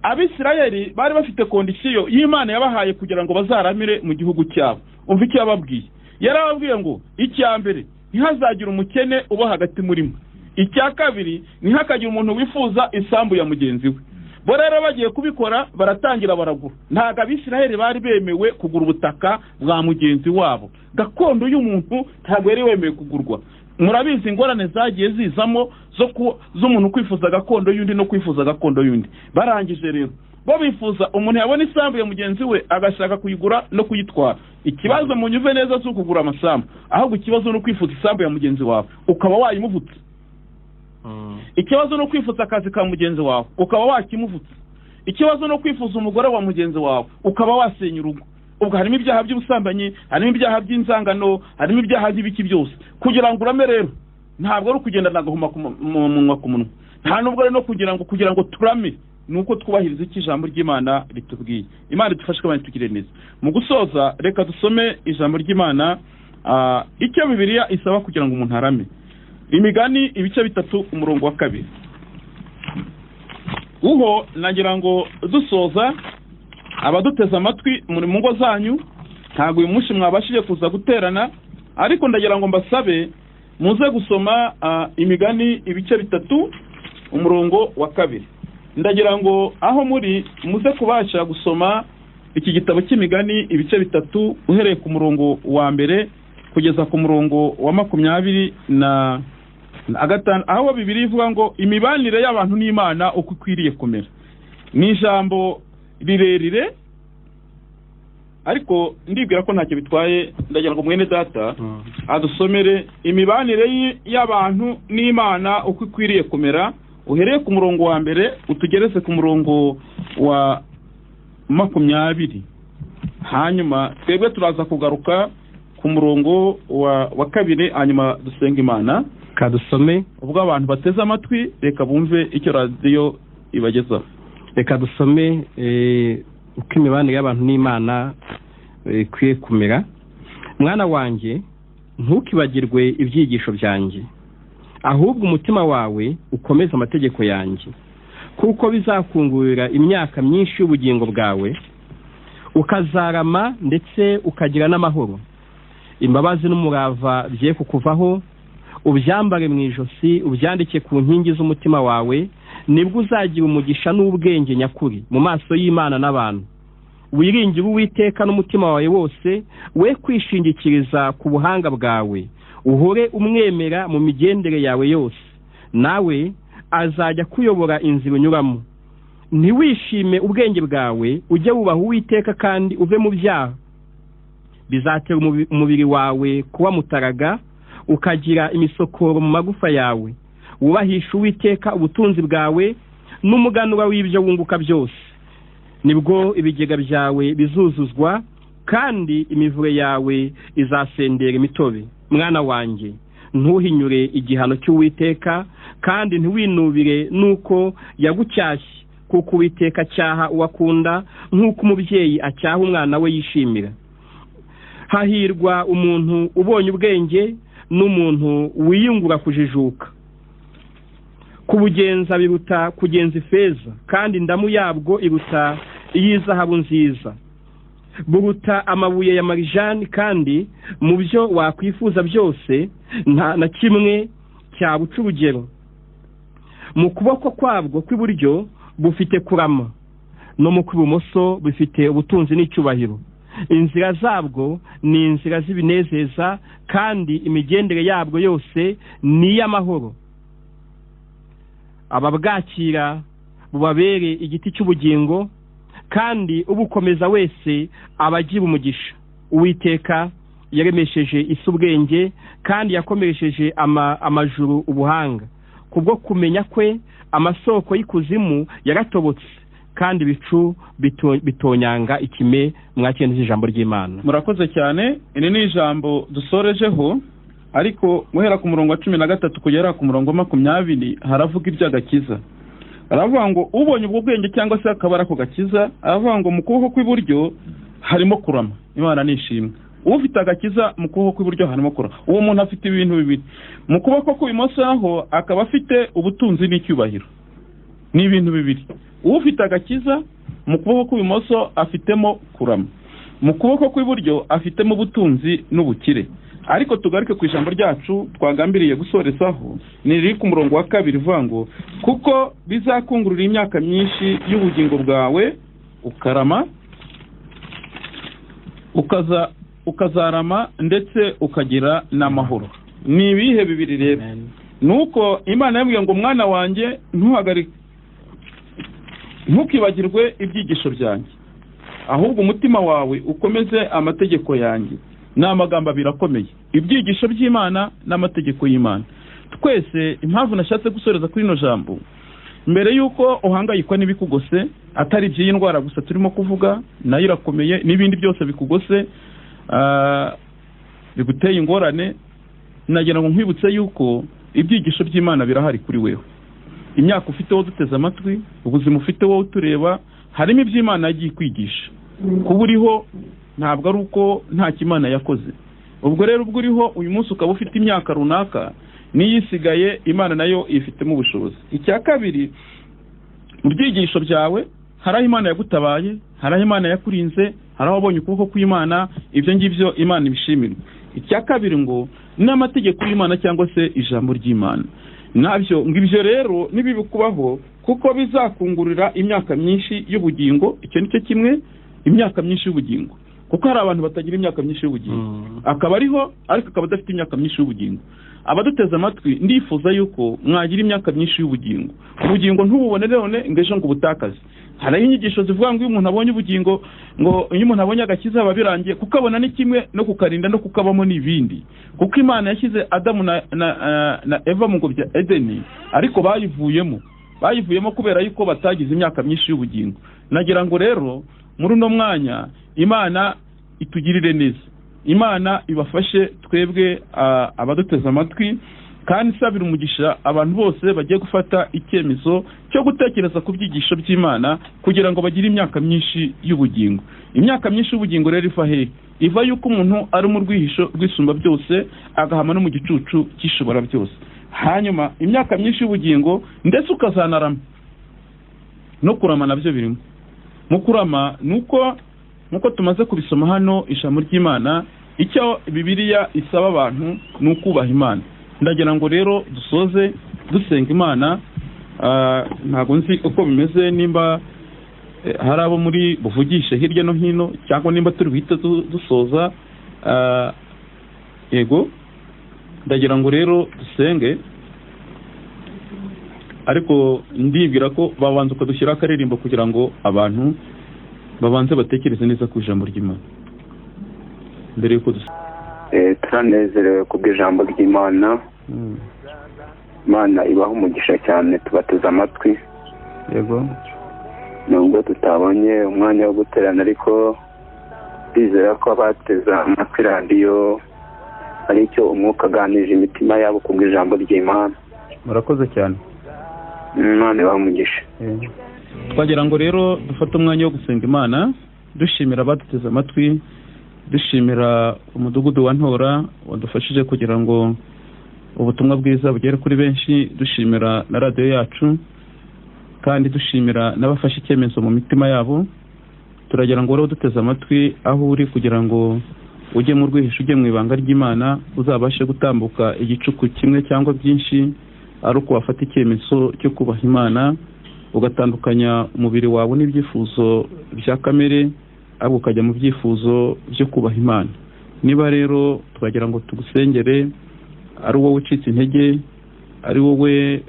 Abisirayeli bari bafite kondisiyo y'Imana yabahaye kugira ngo bazaramire mu gihugu cyabo. Umva icyo yababwiye. Yarababwiye ngo icya mbere, ntihazagire umukene uba hagati muri mwe. Icya kabiri, ntihakagire umuntu wifuza isambu ya mugenzi we. Bo rero bagiye kubikora, baratangira baragura. Ntabwo Abisirayeli bari bemewe kugura ubutaka bwa mugenzi wabo. Gakondo y'umuntu ntabwo yari wemewe kugurwa. Murabizi ingorane zagiye zizamo z'umuntu kwifuza gakondo y'undi no kwifuza gakondo y'undi. Barangije rero bo bifuza umuntu yabona isambu ya mugenzi we agashaka kuyigura no kuyitwara. Ikibazo munyuve neza si ukugura amasambu, ahubwo ikibazo ni ukwifuza isambu ya mugenzi wawe ukaba wayimuvutse. Ikibazo ni ukwifuza akazi ka mugenzi wawe ukaba wakimuvutse. Ikibazo ni ukwifuza umugore wa mugenzi wawe ukaba wasenya urugo. Ubwo harimo ibyaha by'ubusambanyi, harimo ibyaha by'inzangano, harimo ibyaha by'ibiki byose. Kugira ngo urame rero ntabwo ari ukugenda nagahuma munwa ku munwa, nta nubwo ari no kugira ngo turame, nuko twubahiriza iki ijambo ry'Imana ritubwiye. Imana idufashe kandi tugire neza. Mu gusoza reka dusome ijambo ry'Imana, icyo Bibiliya isaba kugira ngo umuntu arame. Imigani ibice 3 umurongo wa 2. Uho nagira ngo dusoza, abaduteze amatwi muri mu ngo zanyu, ntabwo uyu munsi mwabashije kuza guterana, ariko ndagira ngo mbasabe muze gusoma Imigani ibice 3 umurongo wa 2. Ndagira ngo aho muri muze kubasha gusoma iki gitabo cy'Imigani ibice 3 uhereye ku murongo wa 1 kugeza ku murongo wa 25, aho Bibiliya ivuga ngo imibanire y'abantu n'Imana uko ikwiriye kumera. Ni ijambo rirerire, ariko ndibwira ko ntacyo bitwaye. Ndagira ngo mwene data adusomere imibanire y'abantu n'Imana uko ikwiriye kumera, uhereye ku murongo wa 1 utugereze ku murongo wa 20. Hanyuma twebwe turaza kugaruka ku murongo wa 2, hanyuma dusenga Imana. Kadusome. Ubwo abantu bateze amatwi reka bumve icyo radiyo ibagezaho. Reka dusome uko imibanire y'abantu n'Imana ikwiye kumera. Mwana wanjye, ntukibagirwe ibyigisho byanjye, ahubwo umutima wawe ukomeze amategeko yanjye, kuko bizakungurira imyaka myinshi y'ubugingo bwawe, ukazarama ndetse ukagira n'amahoro. Imbabazi n'umurava bye kukuvaho, ubyambare mu ijosi, ubyandike ku nkingi z'umutima wawe, nibwo uzagira umugisha n'ubwenge nyakuri mu maso y'Imana n'abantu. Wiringire Uwiteka n'umutima wawe wose, we kwishingikiriza ku buhanga bwawe, uhore umwemera mu migendere yawe yose, nawe azajya kuyobora inzira unyuramo. Ntiwishime ubwenge bwawe, ujye wubaha Uwiteka kandi uve mu byaha. Bizatera umubiri wawe kuba mutaraga, ukagira imisokoro mu magufa yawe. Wubahisha Uwiteka ubutunzi bwawe n'umuganura w'ibyo wunguka byose, nibwo ibigega byawe bizuzuzwa, kandi imivure yawe izasendera imitobe. Mwana wanjye, ntuhinyure igihano cy'Uwiteka, kandi ntiwinubire nuko yagucyashye, kuko Uwiteka acyaha uwakunda nk'uko umubyeyi acyaha umwana we yishimira. Hahirwa umuntu ubonye ubwenge n'umuntu wiyungura kujijuka. Kubugenza biruta kugenza ifeza, kandi indamu yabwo iruta iy'izahabu nziza. Buruta amabuye ya marijani, kandi mu byo wakwifuza byose nta na kimwe cyabuca urugero. Mu kuboko kwabwo kw'iburyo bufite kurama, no mu kw'ibumoso bufite ubutunzi n'icyubahiro. Inzira zabwo ni inzira z'ibinezeza, kandi imigendere yabwo yose ni iy'amahoro. Ababwakira bubabere igiti cy'ubugingo, kandi ubukomeza wese abagira umugisha. Uwiteka yaremesheje isi ubwenge, kandi yakomeresheje amajuru ubuhanga. Kubwo kumenya kwe amasoko y'ikuzimu yaratobotse, kandi ibicu bitonyanga ikime. Mwakire ijambo ry'Imana. Murakoze cyane. Iri ni ijambo dusorejeho, ariko guhera ku murongo wa 13 kugera ku murongo wa 20 haravuga iby'agakiza. Aravuga ngo ubonye ubwo bwenge cyangwa se akabara ako gakiza, aravuga ngo mu kuboko kw'iburyo harimo kurama. Imana nishimwe. Ufite agakiza mu kuboko kw'iburyo harimo kurama. Uwo muntu afite ibintu bibiri. Mu kuboko kw'ibumoso aho akaba afite ubutunzi n'icyubahiro. Ni ibintu bibiri. Ufite agakiza mu kuboko kw'ibumoso afitemo kurama, mu kuboko kw'iburyo afitemo ubutunzi n'ubukire. Ariko tugaruke ku ijambo ryacu twagambiriye gusorezaho, ni riri ku murongo wa 2 rivuga ngo kuko bizakungurira imyaka myinshi y'ubugingo bwawe, ukarama, ukazarama ndetse ukagira n'amahoro. Ni ibihe bibiri rero? Nuko Imana yambwiye ngo mwana wanjye ntuhagarike, ntukibagirwe ibyigisho byanjye, ahubwo umutima wawe ukomeze amategeko yanjye. Ni amagambo abiri akomeye, ibyigisho by'Imana n'amategeko y'Imana. Twese impamvu nashatse gusoreza kuri ino jambo, mbere yuko uhangayikwa n'ibikugose, atari iby'iyi ndwara gusa turimo kuvuga, nayo irakomeye, n'ibindi byose bikugose biguteye ingorane, nagira ngo nkwibutse yuko ibyigisho by'Imana birahari kuri wewe. Imyaka ufite wowe duteze amatwi, ubuzima ufite wowe utureba, harimo iby'Imana yagiye kwigisha. Kuba uriho ntabwo ari uko nta kimana yakoze. Ubwo rero ubwo uriho uyu munsi ukaba ufite imyaka runaka, n'iyisigaye Imana nayo ifitemo ubushobozi. Icya kabiri, mu byigisho byawe hari aho Imana yagutabaye, hari aho Imana yakurinze, hari aho wabonye ukuboko kw'Imana, ibyo ngibyo Imana ibishimirwa. Icya kabiri ngo n'amategeko y'Imana cyangwa se ijambo ry'Imana nabyo, ngo ibyo rero nibibikubaho, kuko bizakungurira imyaka myinshi y'ubugingo. Icyo nicyo kimwe, imyaka myinshi y'ubugingo, kuko hari abantu batagira imyaka myinshi y'ubugingo, akaba ariho ariko akaba adafite imyaka myinshi y'ubugingo. Abaduteze amatwi, ndifuza yuko mwagira imyaka myinshi y'ubugingo. Ubugingo ntububone none ngo ejo ngo ubutakaze. Hari inyigisho zivuga ngo iyo umuntu abonye ubugingo, ngo iyo umuntu abonye agakiza aba birangiye, kukabona ni kimwe no kukarinda no kukabamo n'ibindi. Kuko Imana yashyize Adamu na Eva mu ngobyi ya Edeni, ariko bayivuyemo kubera yuko batagize imyaka myinshi y'ubugingo. Nagira ngo rero muri uno mwanya Imana itugirire neza, Imana ibafashe twebwe abaduteze amatwi, kandi isabira umugisha abantu bose bagiye gufata icyemezo cyo gutekereza ku byigisho by'Imana kugira ngo bagire imyaka myinshi y'ubugingo. Imyaka myinshi y'ubugingo rero iva hehe? Iva yuko umuntu ari mu rwihisho rw'isumba byose, agahama no mu gicucu cy'ishobora byose. Hanyuma imyaka myinshi y'ubugingo ndetse ukazanarama. No kurama nabyo birimo. Mu kurama nuko nkuko tumaze kubisoma hano ijambo ry'Imana, icyo Bibiliya isaba abantu ni ukubaha Imana. Ndagira ngo rero dusoze dusenga Imana. Ntabwo nzi uko bimeze, nimba hari abo muri buvugishe hirya no hino, cyangwa nimba turi buhite dusoza. Yego, ndagira ngo rero dusenge, ariko ndibwira ko babanza ukadushyira akaririmbo kugira ngo abantu babanze batekereze neza ku ijambo ry'Imana mbere yuko turanezerewe kubw'ijambo ry'Imana. Imana ibaha umugisha cyane, tubateze amatwi. Yego, nubwo tutabonye umwanya wo guterana, ariko bizera ko abateze amatwi radiyo ari icyo umwuka aganije imitima yabo kubw'ijambo ry'Imana. Murakoze cyane, Imana ibaha umugisha. Twagira ngo rero dufate umwanya wo gusenga Imana, dushimira abaduteze amatwi, dushimira umudugudu wa Ntora wadufashije kugira ngo ubutumwa bwiza bugere kuri benshi, dushimira na radiyo yacu, kandi dushimira n'abafashe icyemezo mu mitima yabo. Turagira ngo rero duteze amatwi aho uri kugira ngo ujye mu rwihisho, ujye mu ibanga ry'Imana, uzabashe gutambuka igicuku kimwe cyangwa byinshi, ari uko wafata icyemezo cyo kubaha Imana, ugatandukanya umubiri wawe n'ibyifuzo bya kamere, ahubwo ukajya mu byifuzo byo kubaha Imana. Niba rero turagira ngo tugusengere, ari wowe ucitse intege, ari wowe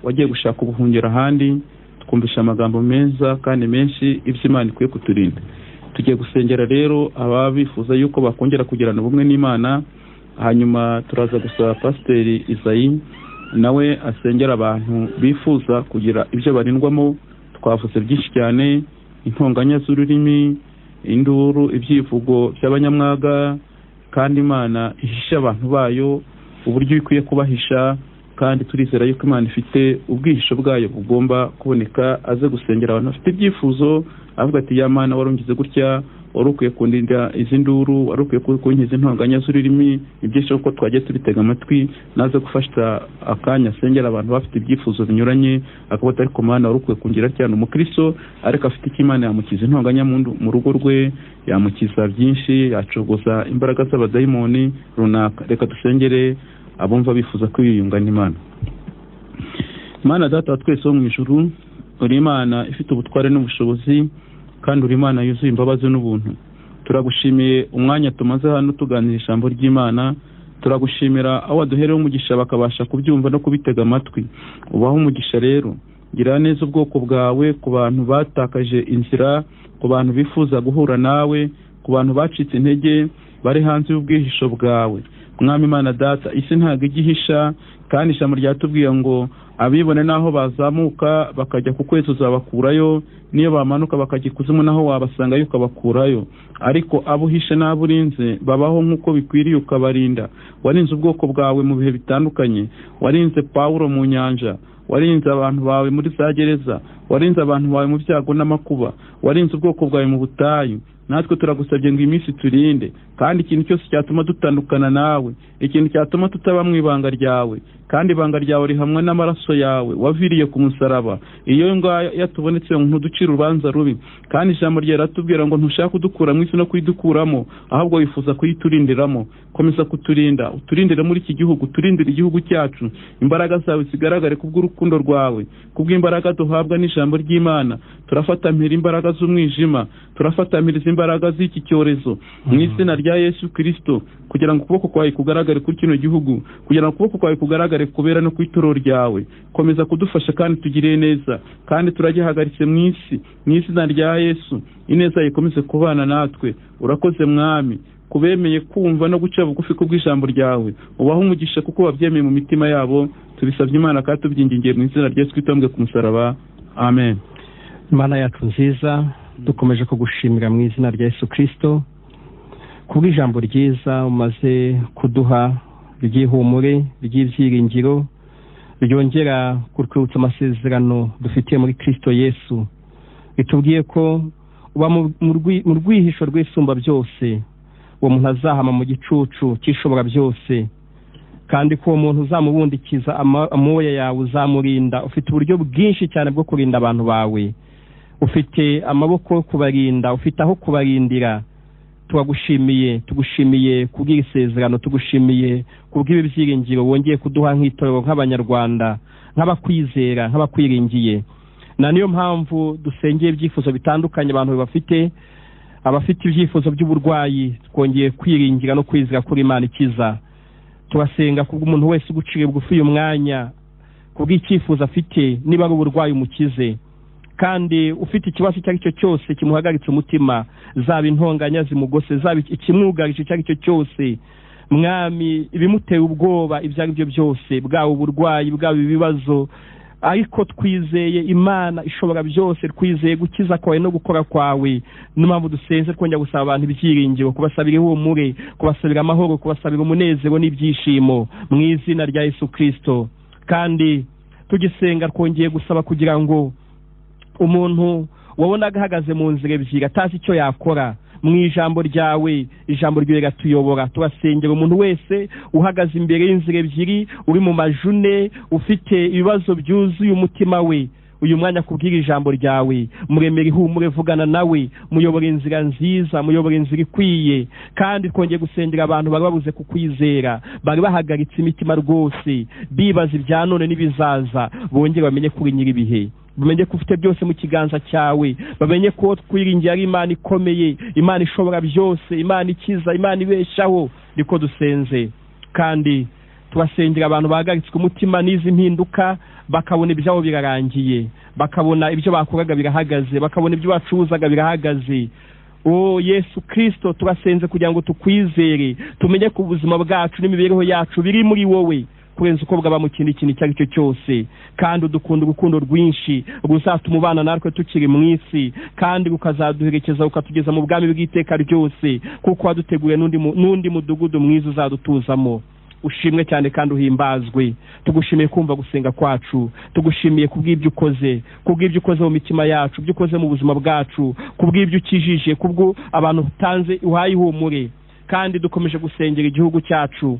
wagiye gushaka ubuhungiro ahandi. Twumvisha amagambo meza kandi menshi ibyo Imana ikwiye kuturinda. Tugiye gusengera rero aba bifuza yuko bakongera kugirana ubumwe n'Imana, hanyuma turaza gusaba Pasiteri Isayi nawe asengera abantu bifuza kugira ibyo barindwamo. Twavuze byinshi cyane, intonganya z'ururimi, induru, ibyivugo by'abanyamwaga, kandi Imana ihisha abantu bayo uburyo ikwiye kubahisha, kandi turizera yuko Imana ifite ubwihisho bwayo bugomba kuboneka. Aze gusengera abantu bafite ibyifuzo, avuga ati ya Mana warungize gutya, wari ukwiye kundinda izi nduru, wari ukwiye kunkiza intonganya z'ururimi. Ibyinshi kuko twagiye tubitega amatwi, naze gufasha akanya asengera abantu bafite ibyifuzo binyuranye, akaba atari ku Mana wari ukwiye kungira cyane umukristo, ariko afite icyo Imana yamukiza intonganya mu rugo rwe, yamukiza byinshi, yacogoza imbaraga z'abadayimoni runaka. Reka dusengere abumva bifuza kwiyunga n'Imana. Imana Data wa twese wo mu ijuru, uri Imana ifite ubutware n'ubushobozi, kandi uri Imana yuzuye imbabazi n'ubuntu. Turagushimiye umwanya tumaze hano tuganira ijambo ry'Imana, turagushimira aho waduhereye umugisha bakabasha kubyumva no kubitega amatwi. Ubaho umugisha rero, gira neza ubwoko bwawe ku bantu batakaje inzira, ku bantu bifuza guhura nawe, ku bantu bacitse intege bari hanze y'ubwihisho bwawe. Mwami Imana Data, isi ntabwo igihisha, kandi ijambo ryatubwiye ngo abibone naho bazamuka bakajya ku kwezi uzabakurayo, niyo bamanuka bakajya ikuzimu naho wabasangayo ukabakurayo. Ariko abo uhishe n'abo urinze babaho nk'uko bikwiriye ukabarinda. Warinze ubwoko bwawe mu bihe bitandukanye, warinze Pawulo mu nyanja, warinze abantu bawe muri za gereza, warinze abantu bawe mu byago n'amakuba, warinze ubwoko bwawe mu butayu. Natwe turagusabye ngo iminsi turinde, kandi ikintu cyose cyatuma dutandukana nawe, ikintu cyatuma tutaba mu ibanga ryawe, kandi ibanga ryawe rihamwe n'amaraso yawe waviriye ku musaraba. Iyo ngayo yatubonetse ntuducira urubanza rubi, kandi ijambo ryawe riratubwira ngo ntushaka kudukura mu isi no kuyidukuramo, ahubwo wifuza kuyiturindiramo. Komeza kuturinda, uturindire muri iki gihugu, uturindire igihugu cyacu. Imbaraga zawe zigaragare kubw'urukundo rwawe, kubw'imbaraga duhabwa n'ijambo ry'Imana. Turafata mpiri imbaraga z'umwijima, turafata mpiri imbaraga z'iki cyorezo mu izina rya Yesu Kristo, kugira ngo ukuboko kwawe kugaragare kuri kino gihugu, kugira ngo ukuboko kwawe kugaragare kubera no kwitoro ryawe. Komeza kudufasha kandi tugire neza, kandi turagihagaritse mu isi mu izina rya Yesu. Ineza ikomeze kubana natwe. Urakoze Mwami kubemeye kumva no guca bugufi kubw'ijambo ryawe. Ubaho umugisha kuko wabyemeye mu mitima yabo. Tubisabye Imana kandi tubyingingiye mu izina rya Yesu Kristo ku musaraba. Amen. Imana yacu nziza, dukomeje kugushimira mu izina rya Yesu Kristo kubw'ijambo ryiza umaze kuduha, ry'ihumure, ry'ibyiringiro, ryongera kutwibutsa amasezerano dufitiye muri Kristo Yesu. Bitubwiye ko uba mu rwihisho rw'isumba byose, uwo muntu azahama mu gicucu cy'ishobora byose, kandi ko uwo muntu uzamubundikiza amoya yawe, uzamurinda. Ufite uburyo bwinshi cyane bwo kurinda abantu bawe, ufite amaboko yo kubarinda, ufite aho kubarindira. Turagushimiye, tugushimiye kubw'isezerano, tugushimiye kubw'ibi byiringiro wongeye kuduha nk'itorero, nk'abanyarwanda, nk'abakwizera, nk'abakwiringiye. Na niyo mpamvu dusengeye ibyifuzo bitandukanye abantu bafite, abafite ibyifuzo by'uburwayi, twongeye kwiringira no kwizera kuri Imana ikiza. Turasenga kubw'umuntu wese uguciriye bugufi uyu mwanya, kubw'icyifuzo afite, niba ari uburwayi umukize, kandi ufite ikibazo icyo ari cyo cyose kimuhagaritse umutima, zaba intonganya zimugose, zaba ikimwugarije icyo ari cyo cyose, Mwami ibimuteye ubwoba ibyo ari byo byose, bwaba uburwayi, bwaba ibibazo, ariko twizeye Imana ishobora byose, twizeye gukiza kwawe no gukora kwawe. Niyo mpamvu dusenze twongera gusaba abantu ibyiringiro, kubasabira ihumure, kubasabira amahoro, kubasabira umunezero n'ibyishimo mu izina rya Yesu Kristo. Kandi tugisenga twongeye gusaba kugira ngo umuntu wabonaga ahagaze mu nzira ebyiri atazi icyo yakora, mu ijambo ryawe, ijambo ryawe riratuyobora. Turasengera umuntu wese uhagaze imbere y'inzira ebyiri, uri mu majune, ufite ibibazo byuzuye umutima we, uyu mwanya kubwira ijambo ryawe, muremere ihumure, vugana nawe, muyobora inzira nziza, muyobora inzira ikwiye. Kandi twongeye gusengera abantu bari babuze kukwizera, bari bahagaritse imitima rwose, bibaza ibya none n'ibizaza, bongere bamenye kuri nyir'ibihe, bamenye ko ufite byose mu kiganza cyawe, bamenye ko twiringiye ari Imana ikomeye, Imana ishobora byose, Imana ikiza, Imana ibeshaho. Niko dusenze. Kandi turasengera abantu bahagaritswe umutima n'izi mpinduka, bakabona ibyabo birarangiye, bakabona ibyo bakoraga birahagaze, bakabona ibyo bacuruzaga birahagaze. O Yesu Kristo, turasenze kugira ngo tukwizere, tumenye ko ubuzima bwacu n'imibereho yacu biri muri wowe kurenza uko bwaba mu kindi kintu icyo ari cyo cyose. Kandi udukunda urukundo rwinshi ruzatuma ubana natwe tukiri mu isi, kandi rukazaduherekeza rukatugeza mu bwami bw'iteka ryose, kuko waduteguriye n'undi mudugudu mwiza uzadutuzamo. Ushimwe cyane kandi uhimbazwe. Tugushimiye kumva gusenga kwacu, tugushimiye kubw'ibyo ukoze, kubw'ibyo ukoze mu mitima yacu, ibyo ukoze mu buzima bwacu, kubw'ibyo ukijije, kubwo abantu utanze uhaye ihumure. Kandi dukomeje gusengera igihugu cyacu.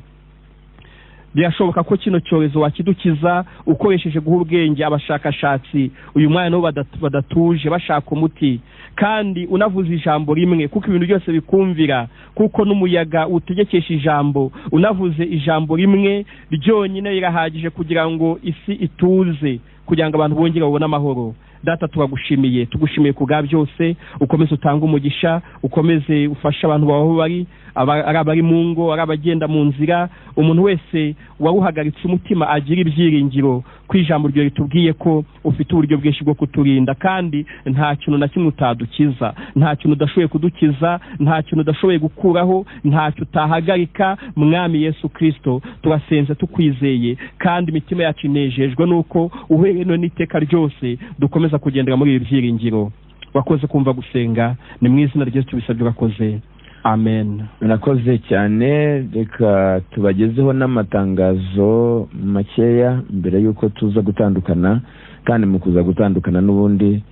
Birashoboka ko kino cyorezo wakidukiza ukoresheje guha ubwenge abashakashatsi uyu mwanya nabo badatuje bashaka umuti, kandi unavuze ijambo rimwe kuko ibintu byose bikumvira, kuko n'umuyaga utegekesha ijambo. Unavuze ijambo rimwe ryonyine rirahagije kugira ngo isi ituze, kugira ngo abantu bongere babone amahoro. Data, turagushimiye, tugushimiye ku bwa byose. Ukomeze utange umugisha, ukomeze ufashe abantu baho bari, ari abari mu ngo, ari abagenda mu nzira. Umuntu wese waruhagaritse umutima agira ibyiringiro ko ijambo ryawe ritubwiye ko ufite uburyo bwinshi bwo kuturinda, kandi nta kintu na kimwe utadukiza, nta kintu udashoboye kudukiza, nta kintu udashoboye gukuraho, ntacyo utahagarika. Mwami Yesu Kristo, turasenze tukwizeye, kandi imitima yacu inejejwe nuko uhereye none n'iteka ryose dukomeza kugendera muri ibi byiringiro. Wakoze kumva gusenga, ni mu izina rya Yesu tubisabye, urakoze. Amen. Murakoze cyane. Reka tubagezeho n'amatangazo makeya mbere y'uko tuza gutandukana, kandi mu kuza gutandukana n'ubundi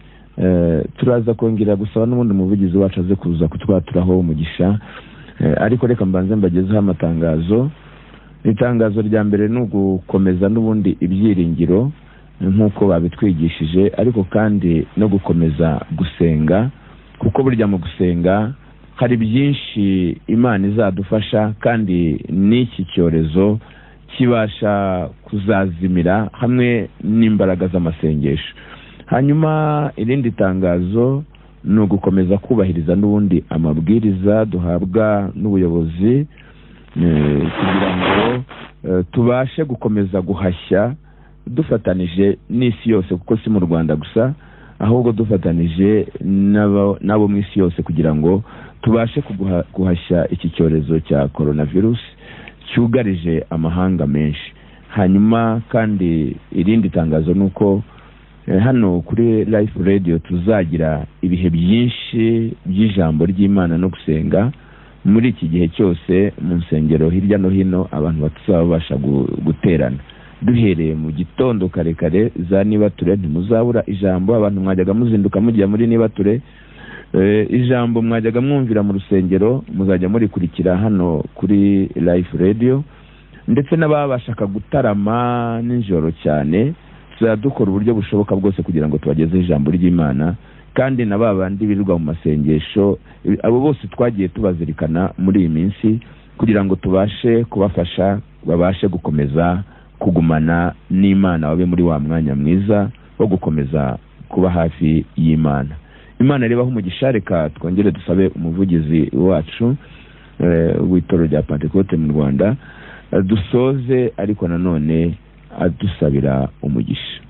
turaza kongera gusaba n'ubundi umuvugizi wacu aze kuza kutwaturaho umugisha. Ariko reka mbanze mbagezeho amatangazo. Itangazo rya mbere ni ugukomeza n'ubundi ibyiringiro nk'uko babitwigishije, ariko kandi no gukomeza gusenga, kuko burya mu gusenga hari byinshi Imana izadufasha, kandi n'iki cyorezo kibasha kuzazimira hamwe n'imbaraga z'amasengesho. Hanyuma irindi tangazo ni ugukomeza kubahiriza n'ubundi amabwiriza duhabwa n'ubuyobozi, kugira ngo tubashe gukomeza guhashya dufatanije n'isi yose, kuko si mu Rwanda gusa, ahubwo dufatanije n'abo mu isi yose, kugira ngo tubashe guhashya iki cyorezo cya coronavirus cyugarije amahanga menshi. Hanyuma kandi irindi tangazo ni uko hano kuri Life Radio tuzagira ibihe byinshi by'ijambo ry'Imana no gusenga muri iki gihe cyose mu nsengero hirya no hino abantu batazabasha guterana. Duhereye mu gitondo kare kare za nibature, ntimuzabura ijambo. Abantu mwajyaga muzinduka mujya muri nibature, ijambo mwajyaga mwumvira mu rusengero muzajya murikurikira hano kuri Life Radio. Ndetse n'ababashaka gutarama nijoro cyane, tuzadukora uburyo bushoboka bwose kugira ngo tubageze ijambo ry'Imana. Kandi na babandi birirwa mu masengesho, abo bose twagiye tubazirikana muri iyi minsi kugira ngo tubashe kubafasha babashe gukomeza kugumana n'Imana, babe muri wa mwanya mwiza wo gukomeza kuba hafi y'Imana. Imana ribaho umugisha. Reka twongere dusabe umuvugizi wacu w'itorero rya Pentekote mu Rwanda dusoze, ariko nanone adusabira umugisha.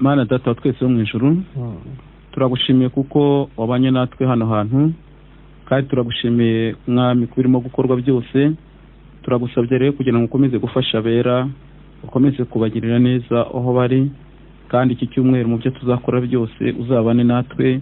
Mana Data wa twese wo mu ijuru, turagushimiye kuko wabanye natwe hano hantu, kandi turagushimiye Mwami ku birimo gukorwa byose. Turagusabye rero kugira ngo ukomeze gufasha abera, ukomeze kubagirira neza aho bari, kandi iki cyumweru mu byo tuzakora byose uzabane natwe,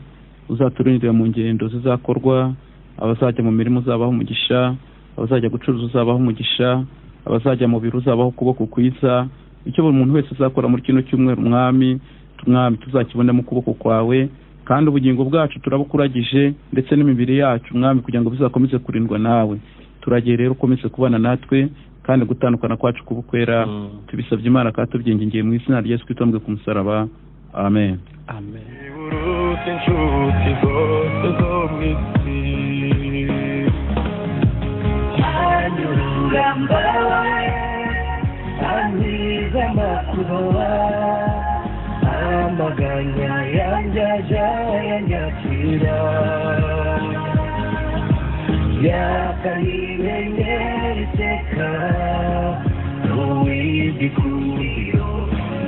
uzaturindira mu ngendo zizakorwa, abazajya mu mirimo uzabaho umugisha, abazajya gucuruza uzabaho umugisha, abazajya mu biro uzabaho ukuboko kwiza. Icyo buri muntu wese azakora muri kino cyumweru Mwami, Mwami tuzakibone mu kuboko kwawe, kandi ubugingo bwacu turabukuragije ndetse n'imibiri yacu Mwami, kugira ngo bizakomeze kurindwa nawe. Turagiye rero ukomeze kubana natwe, kandi gutandukana kwacu kubukwera. Tubisabye Imana kandi tubyingingiye mu izina rya Yesu Kristo ku musaraba. Amen. Amen. Amaganya yanjaja yanyakira yakayimenyera iteka. N'uw'igikundiro,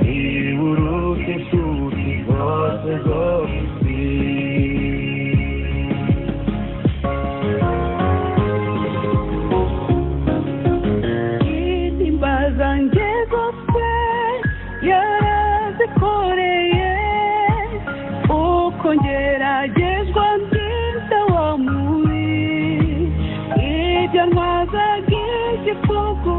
niba uruta inshuti zose zo ku isi. Intimba zanjye zose yarazikoreye, uko ngeragezwa ndinda wa mubi, ibyo ntwazaga igitugu.